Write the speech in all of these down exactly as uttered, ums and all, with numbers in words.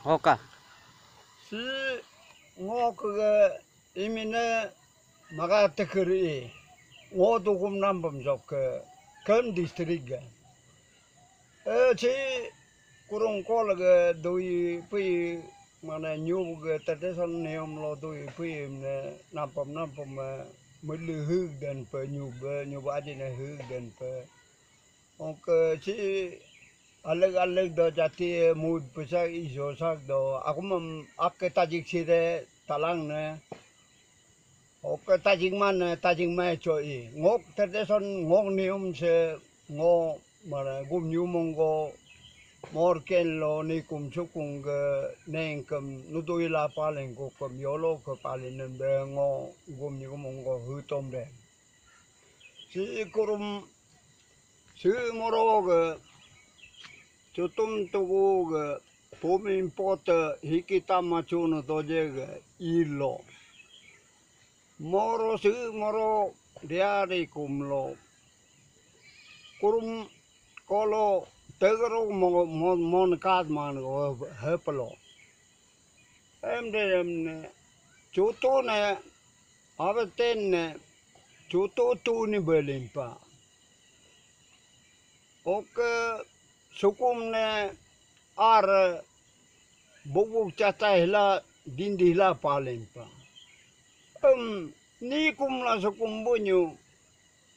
Hoka. Si ngo ke imine maga tekeri. Ngo dukum nambam jok ke ken district ga. Eh, si kurung kol ga dui pui mana nyu ga tradition nium lo dui pui ne nampam nampam melu hug dan pe nyu be nyu ba aji ne hug dan pe. Oke, si alag-alag do jati mood pesak iso sak do. Aku mem ak tajik sire talang ne. Oke, tajik man ne, tajik mai choi. Ngok tradition, ngok nium se ngo mana gum nyu monggo mor ken lo ni kum sukung ge neng kem nudui la paleng ko kem yolo ke palin nembe ngo gum nyu monggo hutom de. Si kurum, si moro ge, chutum tugu ge, pumin pote hikita machun doje ge ilo. Moro si moro diari kumlo. Kurum kolo tegro mo, mo, mon kat man go hepelo. Em de em ne, chutu ne, ave ten ne, chutu tu ni belimpa. Oke, sukum ne, ar, bubuk chata hila, dindi hila palimpa. Em, ni kum la sukum bunyu,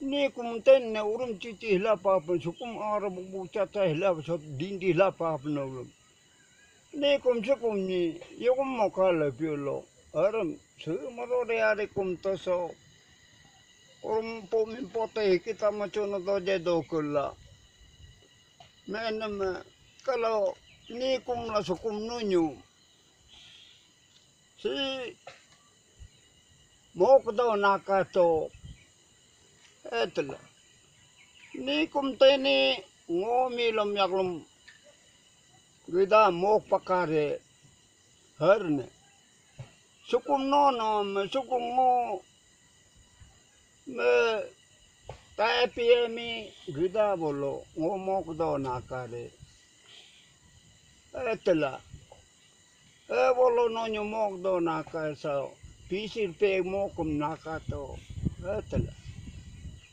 ni kum ten ne, urum chichi hila papan, sukum ar, bubuk chata hila, so dindi hila papan urum. Ni kum si kum ni, yokum moka le piulo. Aram, si moro de ari kum toso. Kurum pumin pote kita machono doje do kula. Menam, kalau ni kum la sukum nunyu. Si mok do naka to. Etla. Ni kum teni ngo milom yaklom gida mok pakare herne. Sukum no no me sukum ngo me ta P M I gida bolo ngo mok do nakare. Etla. E bolo no nyu mok do naka sa. Pisir pe mokum naka to. Etla.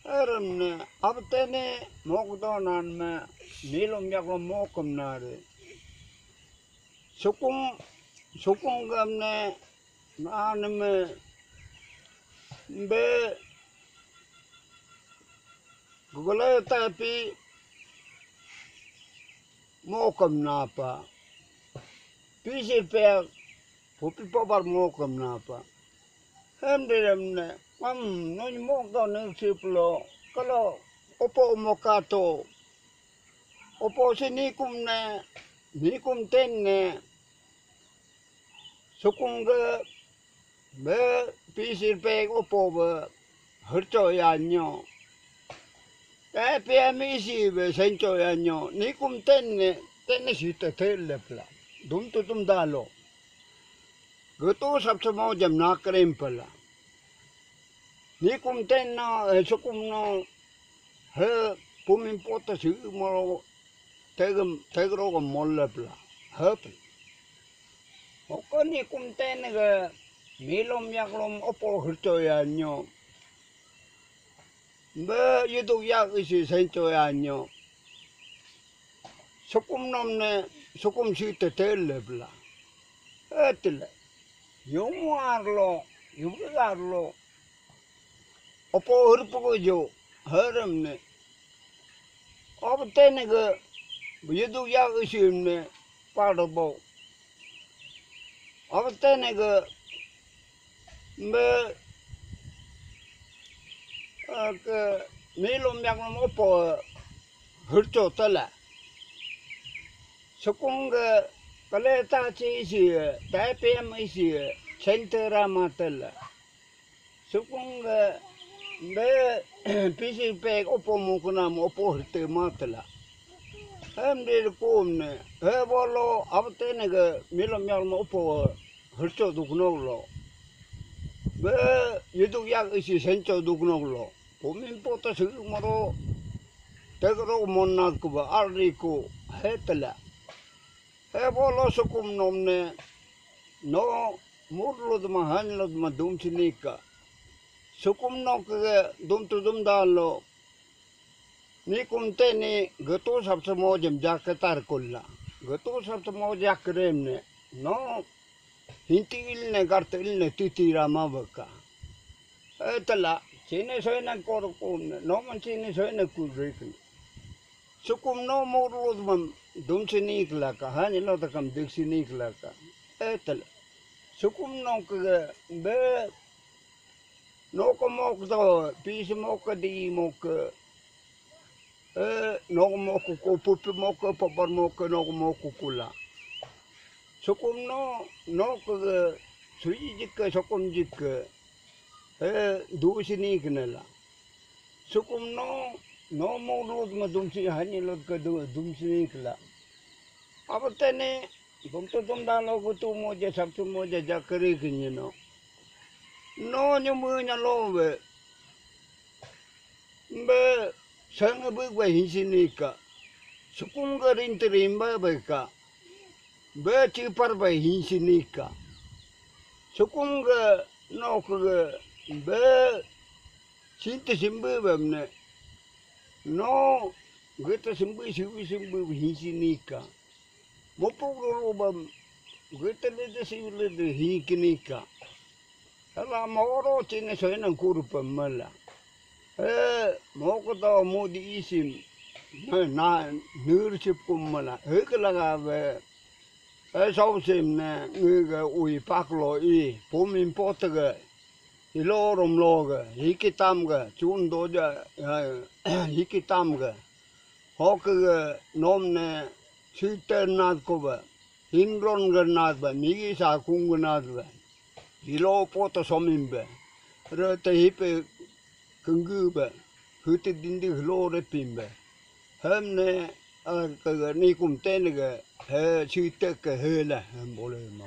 Eram ne abtene mok do nan me milom yaklo mokum nare. Sukum, sukum gam ne nan me be gugule tapi mokum napa. Pisi pe pupi pobar mokum napa. Hem direm ne, am, nun mok do ne siplo, kalo opo mokato. Opo si nikum ne, nikum ten ne. Sukum ge be pisir pe opo be hercho ya nyo. Te P M I si be sencho ya nyo. Nikum ten ne, ten ne si te te lepla. Dum tu tum dalo. Getu sab semau jam na krem pala. Nikum ten na, eh, sukum no, he, pumin pota si moro, tegem, tegro go molle pla. Hep. Oko nikum ten ge, milom yaklom opo hirto ya nyo. Be yuduk yak isi sencho ya nyo. Sukum nom ne, sukum si te te lepla. Etla. Yung arlo, yung arlo. Opo hurpuku jo, haram ne. Opo tene ke, yuduk yak isi ne, pado bo. Opo tene ke, be, eh, ke, milom yak nom opo, hurcho tala. Sukum ke, kale ta chi isi, ta P M isi, center ma tala. Sukum ge be pisi pe opo mukuna mo opo hirte matela. Hem de kum ne, he bolo abtene ge milom yal mo opo hircho dukno lo. Be yuduk yak isi sencho dukno lo. Pumin pota sigi moro tegro monna kuba arri ku hetela. E bolo sukum nom ne, no mur lodma han lodma dum sinika. Sukum no ke dum tu dum dalo. Ni kumte ni getu sab semo jem jak tar kulla. Getu sab semo jak rem ne, no hinti il ne gart il ne titi rama baka. E tala, sini soy na kor kum ne, no man sini soy na kul rikne. Sukum no murlud mam dum sini kelaka, hani lo takam dik sini kelaka. E tala. Sukum no ke be no ko mok do, pis mok di mok. E no ko mok ko pupi mok, papar mok, no ko mok kula. Sukum no, no ke sui jik, sukum jik. E du sini kenala. Sukum no, no murlud ma dum si hani lo ke du, dum sini kela. Apa tene, bum tu tum da lo ku tu mo je sab tu mo je ja keri ke ni no. No nyu mu nya lo be. Be sang be be hin sini ka. Sukum ga rin te rin ba be ka. Be chipar be hin sini ka. Sukum ga no ku ga be sin te sim be be ne. No ge te sim be si be sim be hin sini ka. Mopuk ruru bam gete lede si lede hi kinika. Hala moro chine soy nang kuru pemala. E moko to modi isim na nur chip kumala. Hek laga be. E sau sim ne ngi ga ui paklo i pum importe ga. Ilo rom lo ga hiki tam ga chun do ja hiki tam ga. Hokege nomne site nadkobe, hinron ge nadbe, migi sakung ge nadbe, hilo poto somimbe, rete hipe kengge be, hute dindi hilo repimbe. Hemne, ah, kege nikum tenege, he site ke hele, hem bole ma.